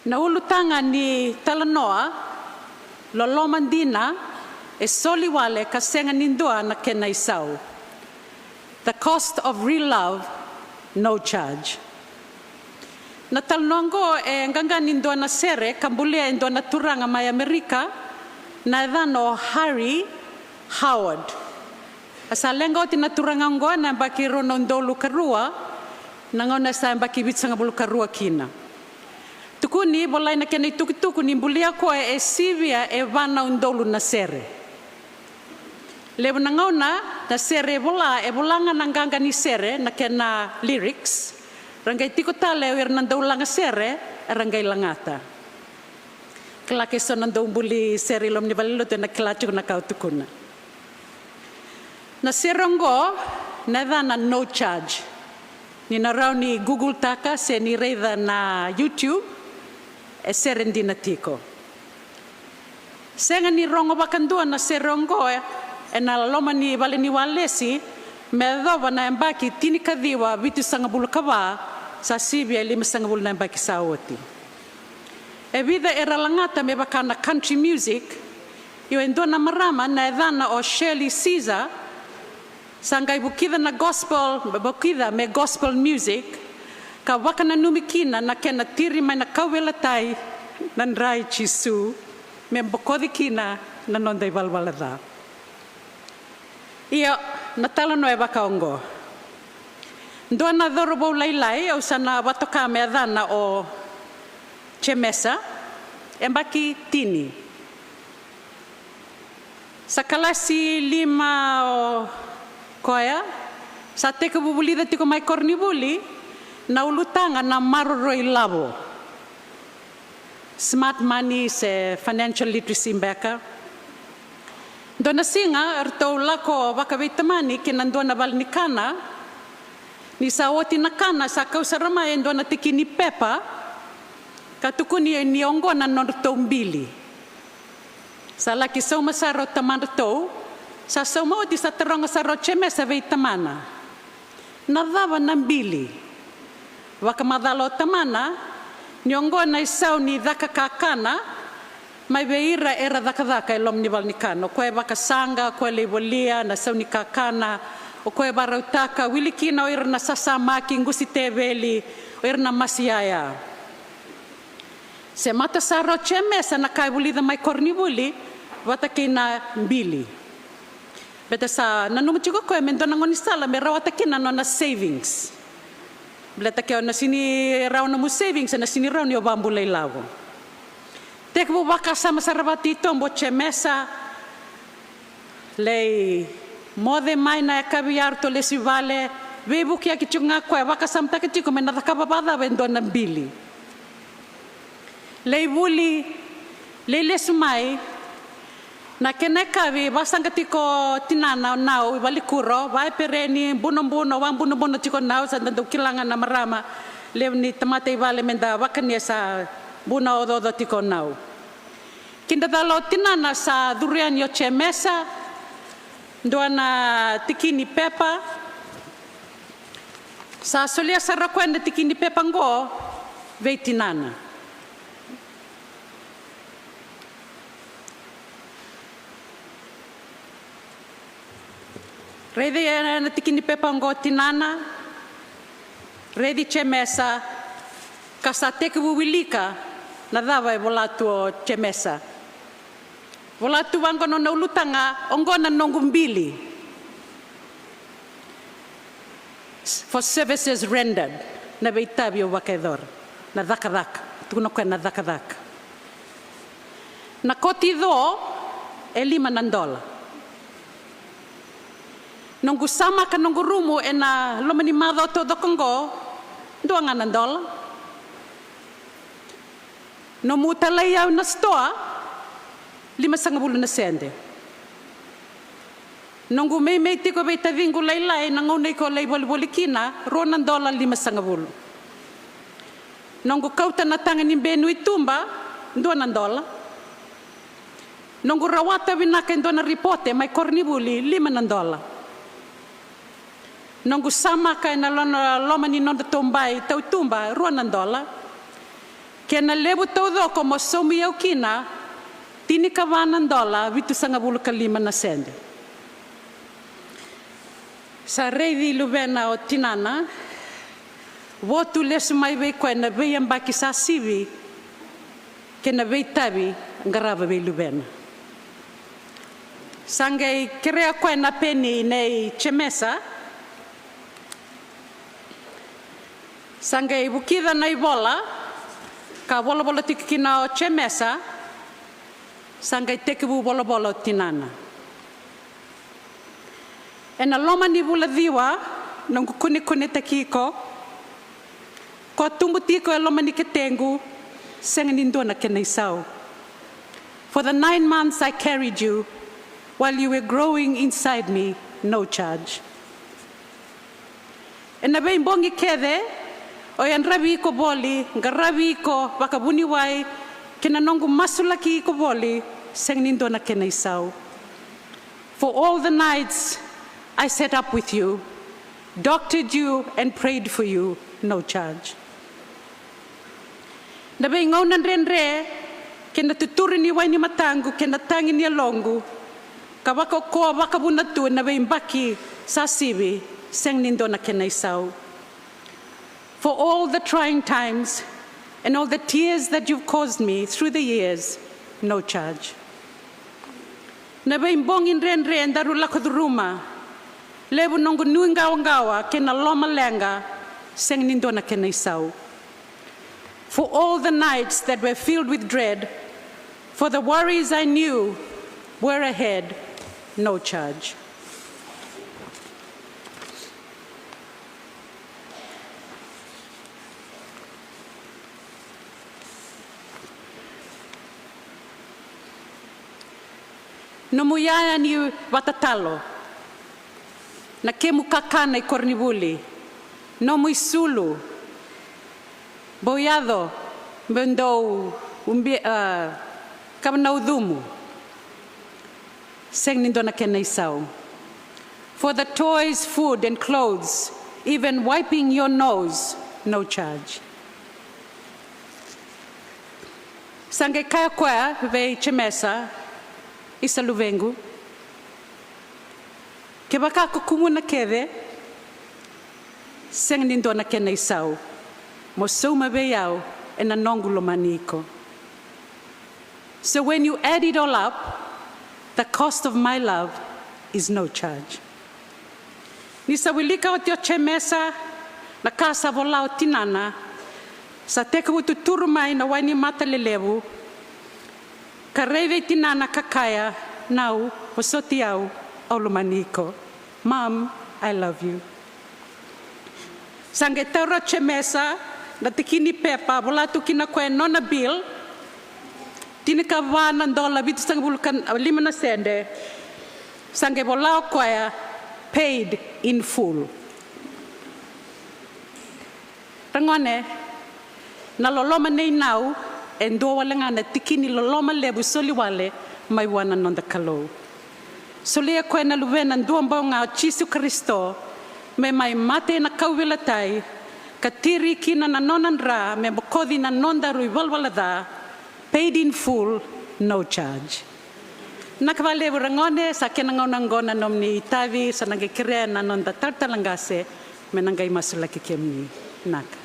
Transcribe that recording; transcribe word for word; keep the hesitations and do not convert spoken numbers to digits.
Na ulutaga ni talanoa: loloma dina, e soli wale ka sega ni dua na kena isau. The cost of real love, no charge. Na talanoa oqo e qaqa ni dua na sere ka bulia e dua na turaga mai Amerika, na yacana o Harry Howard. A sa leqa oti na turaga oqo ena yabaki rua na udolu ka rua, na gauna e sa yabaki vitusagavulu ka rua kina. Tukuni, volai na kena itukutuku ni bulia koya e sivia e va na udolu na sere. Levu na gauna na sere e vola, e vola ga na qaqa ni sere, na kena lyrics. Ra qai tiko tale o ira na daulagasere era qai lagata. Kila ke so na daubuli sere i loma ni valenilotu ena kila tiko na ka au tukuna. Na sere oqo na yacana No Charge. Ni na rawa ni Google-taka se ni raica na YouTube, e sere dina tiko. Sega ni rogo vakadua na sere oqo ena loma ni vale ni walesi me yacova na yabaki tinikaciwa vitusagavulu ka va, sa sivia e limasagavulu na yabaki sa oti. E vica era lagata me vaka na country music. Io, e dua na marama na yacana o Shirley Caesar, sa qai vukica na gospel, vukica me gospel music, ka vakananumi kina na kena tiri mai na kauveilatai na dra i Jisu me bokoci kina na noda ivalavala ca. Io, na talanoa e vaka oqo. Dua na cauravou lailai, au sa na vakatoka me yacana o Jemesa, yabaki tini. Sa kalasi lima o koya, sa tekivu vulica tiko mai koronivuli na ulutaga na maroroi lavo. Smart money se financial literacy beka. Dua na siga eratou lako vakaveitamani ki na dua na valenikana. Ni sa oti na kana, sa kau sara mai e dua na tikini pepa ka tukuni ni oqo na nodratou bili. Sa laki sauma sara o tamadratou, sa sauma oti sa taroga sara o Jemesa vei tamana, na cava na bili? Vakamacala o tamana ni oqo na isau ni caka kakana mai vei ira era cakacaka e loma ni valenikana. O koya e vakasaqa, o koya e lai volia, na isau ni kakana, o koya e vakarautaka, wili kina o ira na sasamaki, qusi teveli, o ira na masi yaya. Se mata sara o Jemesa na ka e vulica mai koronivuli vata kei na bili. Baleta sa nanuma tiko o koya me dua na gaunisala me rawata kina na nona savings. Baleta ke o na sini rawa nomu savings, e na sini rawa ni o vakabula ilavo. Tekivu vakasama sara vakatitobu o Jemesa, lai moce mai na yakavi ya ratou lesu i vale, veivukiyaki tiko ga o koya, vakasamataka tiko me na cakava vakacava e dua na bili. Lai vuli, lai lesu mai. Na kena yakavi, vasaqa tiko o tinana o Nau i valenikuroa, vakaepereni, bunobuno, vakabunobuno tiko o Nau, sa da dau kila ga na marama, levu ni tamata i vale me da vakania sa buno ococo tiko o Nau. Kidacala o tinana sa curu yani o Jemesa, dua na tikini pepa. Sa solia sara o koya na tikini pepa oqo vei tinana. Raici ena tikini pepa oqo tinana, raici Jemesa, ka sa tekivu wilika na cava e vola tu o Jemesa. Vola tu vaqo na nona ulutaga, oqo na noqu bili. For services rendered, na veitavi au vakayacora, na cakacaka, tukuna o koya na cakacaka. Na koti co e lima na dola. Noqu samaka noqu rumu ena loma ni macawa taucoko oqo, dua ga na dola. Nomu talai au na sitoa, limasagavulu na sede. Noqu meimei tiko vei taciqu lailai na gauna iko lai volivoli kina, rua na dola limasagavulu. Noqu kauta na taga ni benu i tuba, dua na dola. Noqu rawata vinaka e dua na ripote mai koronivuli, lima na dola. Noqu samaka ena lo-, loma ni nodratou bai tautuba, rua na dola. Kena levu taucoko mo saumi au kina, tinikava na dola vitusagavulu ka lima na sede. Sa raici luvena o tinana, votu lesu mai vei koya na veiyabaki sa sivi kei na veitavi qarava vei luvena. Sa qai kerea koya na peni nei Jemesa. Sa qai vukica na ivola ka volavola tiko kina o Jemesa. Sa qai tekivu volavola o tinana. Ena loma ni vula ciwa noqu kunekunetaki iko, ko a tubu tiko e loma ni ketequ, sega ni dua na kena isau. For the nine months I carried you, while you were growing inside me, no charge. Ena veibogi kece o yadravi iko voli, qaravi iko vakavuniwai, kei na noqu masulaki iko voli, sega ni dua na kena isau. For all the nights I sat up with you, doctored you and prayed for you, no charge. Na veigauna dredre kei na tuturi ni wai ni mataqu kei na tagi ni yaloqu, ka vakaukauwa vakavuna tu ena veiyabaki sa sivi, sega ni dua na kena isau. For all the trying times and all the tears that you've caused me through the years, no charge. Na veibogi dredre daru lako curuma, levu noqu nuiqawaqawa kei na lomaleqa, sega ni dua na kena isau. For all the nights that were filled with dread, for the worries I knew were ahead, no charge. Nomu yaya ni vatatalo, na kemu kakana i koronivuli, nomu isulu, bau yaco me dau ubi, a, kava na ucumu. Sega ni dua na kena isau. For the toys, food and clothes, even wiping your nose, no charge. Sa qai kaya koya vei Jemesa, isa luvequ, kevaka ko kumuna kece, sega ni dua na kena isau, mo sauma vei au ena noqu lomani iko. So when you add it all up, the cost of my love is no charge. Ni sa wilika oti o Jemesa na ka sa vola o tinana, sa tekivu tuturu mai na wai ni mata lelevu, ka rai vei tinana ka kaya, nau, vosoti au, au lomani iko. Mom, I love you. Sa qai taura o Jemesa na tikini pepa vola tu kina koya e nona bill, tinikava na dola vitusagavulu ka lima na sede. Sa qai vola o koya, paid in full. Ragone, na loloma nei nau e dua wale ga na tikini loloma levu soli wale mai vua na noda Kalou. Solia koya na Luvena duabau ga o Jisu Karisito me mai mate ena kauveilatai, ka tiri kina na nona dra me bokoci na nodaru ivalavala ca, paid in full, no charge. Vinaka vakalevu ragone, sa kena gauna oqo na nomuni itavi, sa na qai kerea na noda talatala qase me na qai masulaki kemuni. Vinaka.